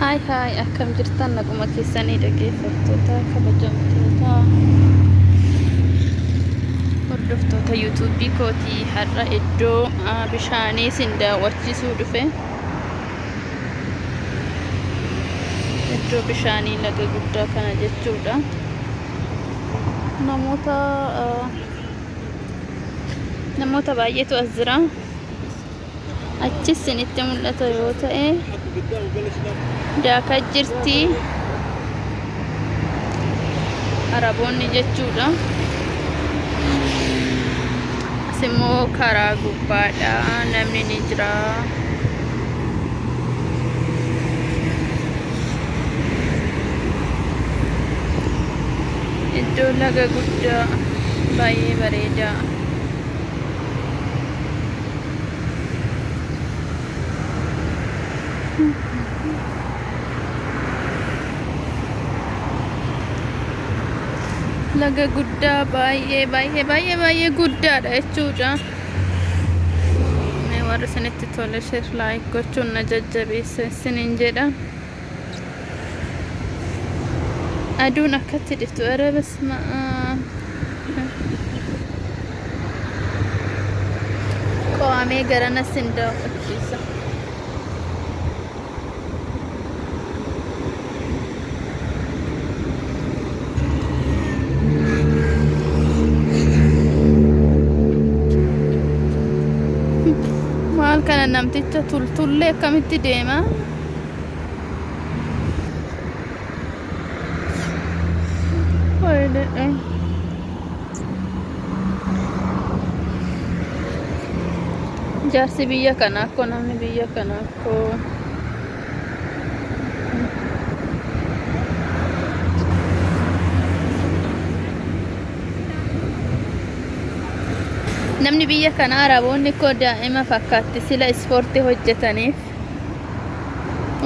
Hi hi, akkam jirtan naguma keessanii dhaggeeffattoota kabajamtoota hordoftoota yuutuubii kootii har'a iddoo bishaanii isin daawwachiisuu dhufe. Iddoo bishaanii laga guddaa kana jechuudha. Namoota baay'eetu as jira. Achis isinitti mul'ata yoo ta'e daakaa jirti Araboonni jechuudha. As immoo karaa gubbaadha namni ni jira. Iddoo laga guddaa baay'ee bareedaa. Laga guddaa baay'ee baay'ee baay'ee baay'ee guddaadha jechuudha. Mee warri isinitti tole share like gochuun na jajjabeessa isiniin jedha. Aduun akkatti dhiftu ኧረ በስመ አብ. Qo'amee garana sin daawwachiisa. Maal kana namticha tultullee akkamitti deema? Jaarsi biyya kanaa akkoo namni biyya kanaa akkoo namni biyya kanaa Araboonni koo daa'ima fakkaatti sila ispoortii hojjetaniif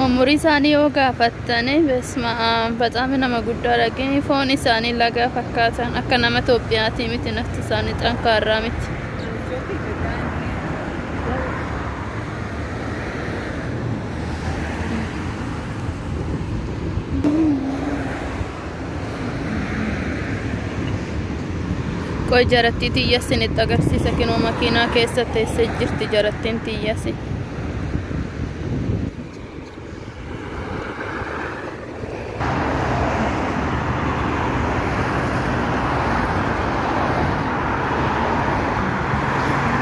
umurii isaanii yoo gaafattani besma በጣም nama guddaadha ግን foon isaanii lagaa fakkaatan akka nama Itoophiyaatii miti nafti isaanii xankaarraa miti. Qoy jarattii tiyya isinitti agarsiisa kinoo makiinaa keessa teessee jirti jarattiin tiyyasi.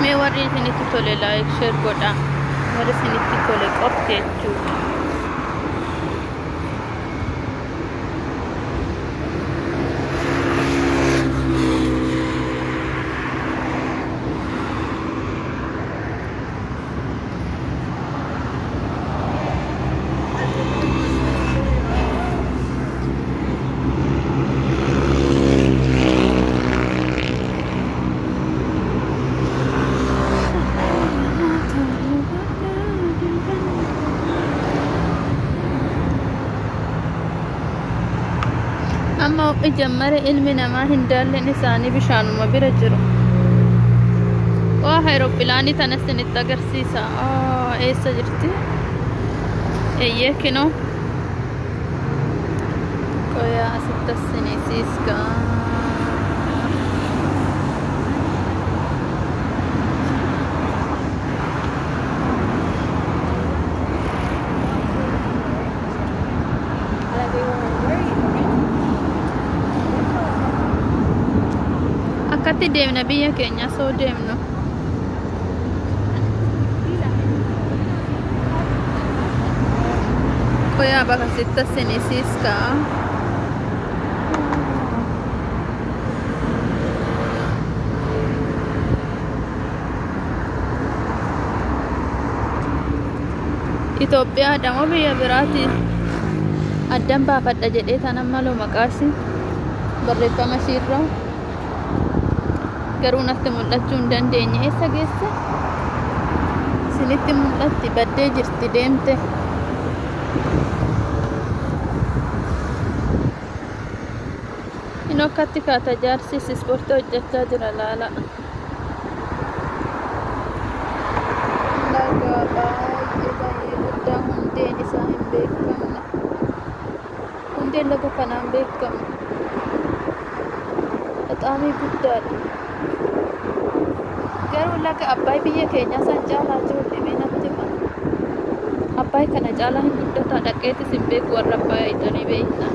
Mee warri isinitti tole like share godhaa. Warri isinitti tole qofti jechuudha. Amma ho'i jammare ilmi namaa hin daalleen isaanii bishaanuma bira jiru. Waa aeropilaanii tana isinitti agarsiisa. Eessa jirti? Eeyyee kinoo. Qoyaa asitti asinisiiska. Akkatti deemna biyya keenya soo deemnu. Qoyaa bakka sitti asinisiiska. Itoophiyaa moo biyya biraati addan baafadha jedhee tanan maloo maqaasi barreeffama ishiirraa garuu natti mul'achuu hin dandeenye. Eessa geesse? Isinitti mul'atti baddee jirti deemte. Inni akkatti kaata jaarsis ispoortii hojjechaa jira laala. Laga baay'ee baay'ee guddaa hundeen isaa hin beekamne. Hundeen laga kanaan beekamu. Bexaamii guddaadha. Garuu laga Abbaay biyya keenyaa san caalaa ijoollee mee natti hima. Abbaay kana caalaa hin guddataa dhaqeetis hin beeku warra Abbaay ayxanii beekna.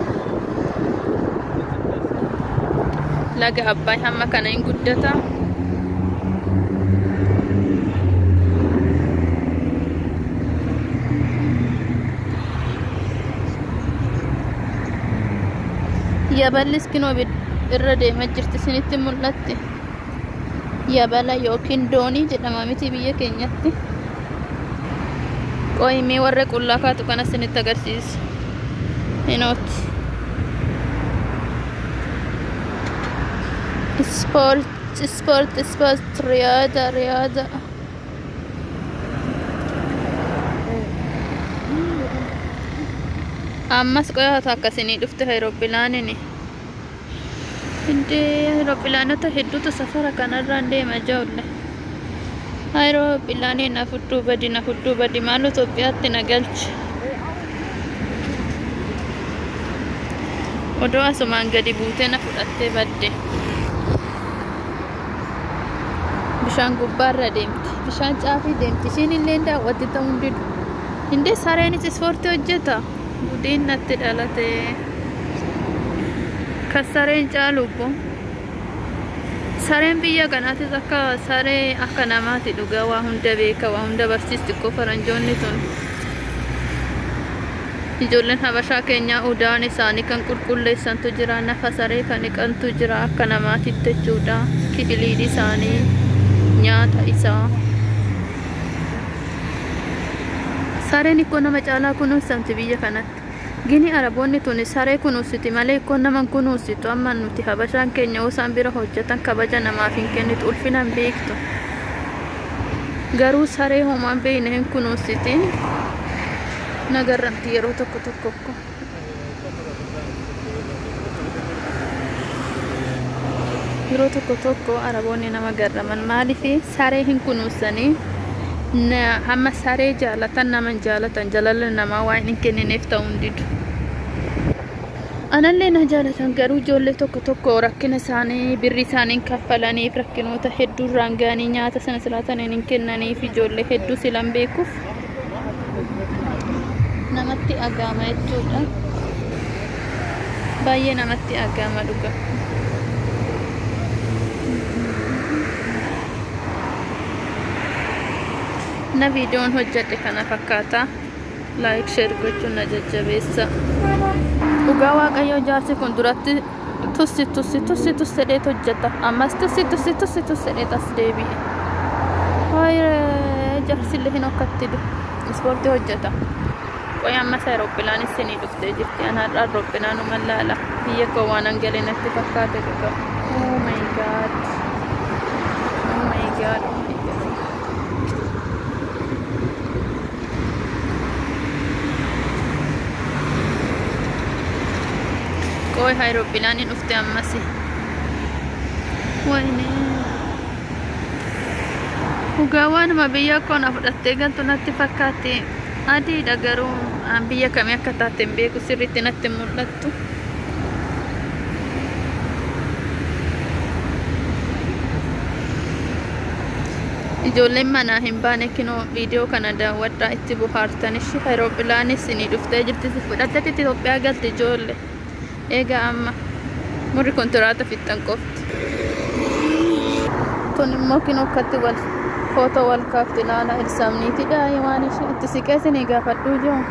Laga Abbaay hamma kana hin guddataa. Yaballis kinoo irra deemaa jirti isinitti mul'atti. Yabala yookiin doonii jedhama miti biyya keenyatti. Qo'imee warra qullaa kaatu kana isinitti agarsiisa. Hinooti. Ispoort, ispoort, ispoort, riyaada, riyaada. Ammas qo'aata akkasinii dhufte ayirooppilaanin. Indee ayirooppilaalota hedduutu safara kanarraan deema ijoollee. Ayirooppilaalii na fudduu badi na fudduu badi maal Itoophiyaatti na galche. Odoo asumaan gadi buutee na fudhattee badde. Bishaan gubbaarra deemti. Bishaan caafii deemti. Ishiin illee daawwatti ta'uu hin didu. Indee sareenis ispoortii hojjeta. Gudiin natti dhalate. Kan sareen caalu obbo. Sareen biyya kanaatis akka saree akka namaati dhugaa waa hunda beeka waa hunda barsiisti koo faranjoonni tun. Ijoolleen habashaa keenyaa udaan isaanii kan qulqulleessantu jira nafa saree kan dhiqantu jira akka namaatitti jechuudha. Kifiliin isaanii nyaata isaa. Sareen ikkoo nama caalaa kunuunsamti biyya kanatti. Gini Araboonni tuni saree kunuunsiti malee ikkoo nama hin kunuunsitu. Amma nuti habashaan keenya yoo isaan bira hojjetan kabaja namaaf hin kennitu ulfina hin beektu. Garuu saree homaa hin beekne hin kunuunsiti. Nagarramti yeroo tokko tokko. Yeroo tokko tokko Araboonni nama garraman maaliif saree hin kunuunsanii hamma saree jaalatan nama hin jaalatan jaalala namaa waan hin kennineef ta'uu hin didu. Anallee na jaalatan garuu ijoollee tokko tokko rakkina isaanii birri isaanii hin kaffalaniif rakkinoota hedduu irraan ga'anii nyaata sana silaatan hin kennaniif ijoollee hedduu silan beekuuf namatti agama jechuudha. Baay'ee namatti agama dhuga. Na viidiyoon hojjedhe kana fakkaata. Like share gochuun na jajjabeessa. Dhugaa Waaqayyoo jaarsi kun duratti tussi tussi tussi tussi jedheet hojjeta. Ammas tussi tussi tussi tussi jedheet as deebi'e. Haayiree jaarsillee hin hokkattidu. Ispoortii hojjeta. Qoy ammas ayirooppilaanis isinii dhuftee jirti. An har'a ayirooppilaanuman laala. Biyya koo waan hangalee natti fakkaate dhuga. Oh my god. Oh my god. Oh my god. Qoy ayirooppilaanin dhufte ammas. Wayne. Dhugaa waanuma biyya koo na fudhattee galtu natti fakkaatti. Adiidha garuu biyya kamii akka taate hin beeku sirriitti natti mul'attu. Ijoolleen manaa hin baane kinoo viidiyoo kana daawwadhaa itti bohaartan ishee ayirooppilaanis isinii dhuftee jirti si fudhatteetti Itoophiyaa galti ijoollee. Egaa amma murri kontiraata fixxan qofti. Tun immoo kinoo akkatti wal footoo wal kaafti ilaala ilsaamniiti waan ishee itti siqee isinii gaafadhuu jiru.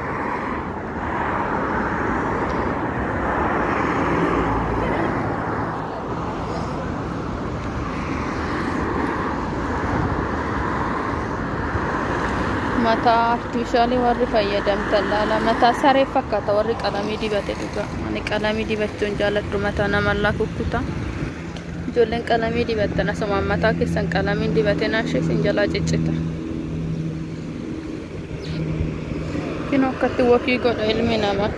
Mataa artifishaalii warri fayyadamtan laala mataa saree fakkaata warri qalamii dibate dhugaa. Ani qalamii dibachuun jaalladhu mataa namarraa kukkuta. Ijoolleen qalamii dibattan asumaan mataa keessan qalamiin dibatee naashee isin jalaa ciccita. Kinoo akkatti wakii godha ilmi namaa.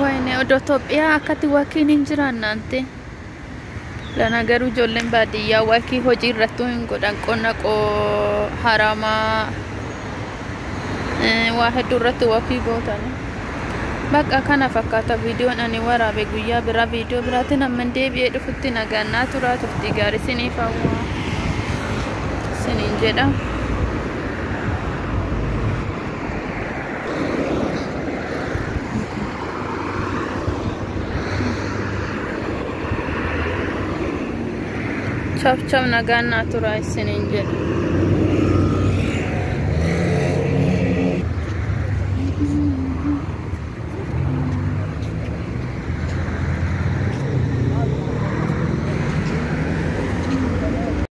Wayne odoo Itoophiyaa akkatti wakiin hin jiraannaante. Lana garuu ijoolleen baadiyyaa wakii hojii irrattuu hin godhan qonna haramaa waa hedduu irratti wakii gootani. Bakka kana fakkaata viidiyoon ani waraabe. Guyyaa biraa viidiyoo biraatiin hamman deebi'ee dhufutti nagaan turaa, turtii gaarii isiniif hawwa isiniin jedha. Chaf chaf, nagaan turaa isiniin jedha.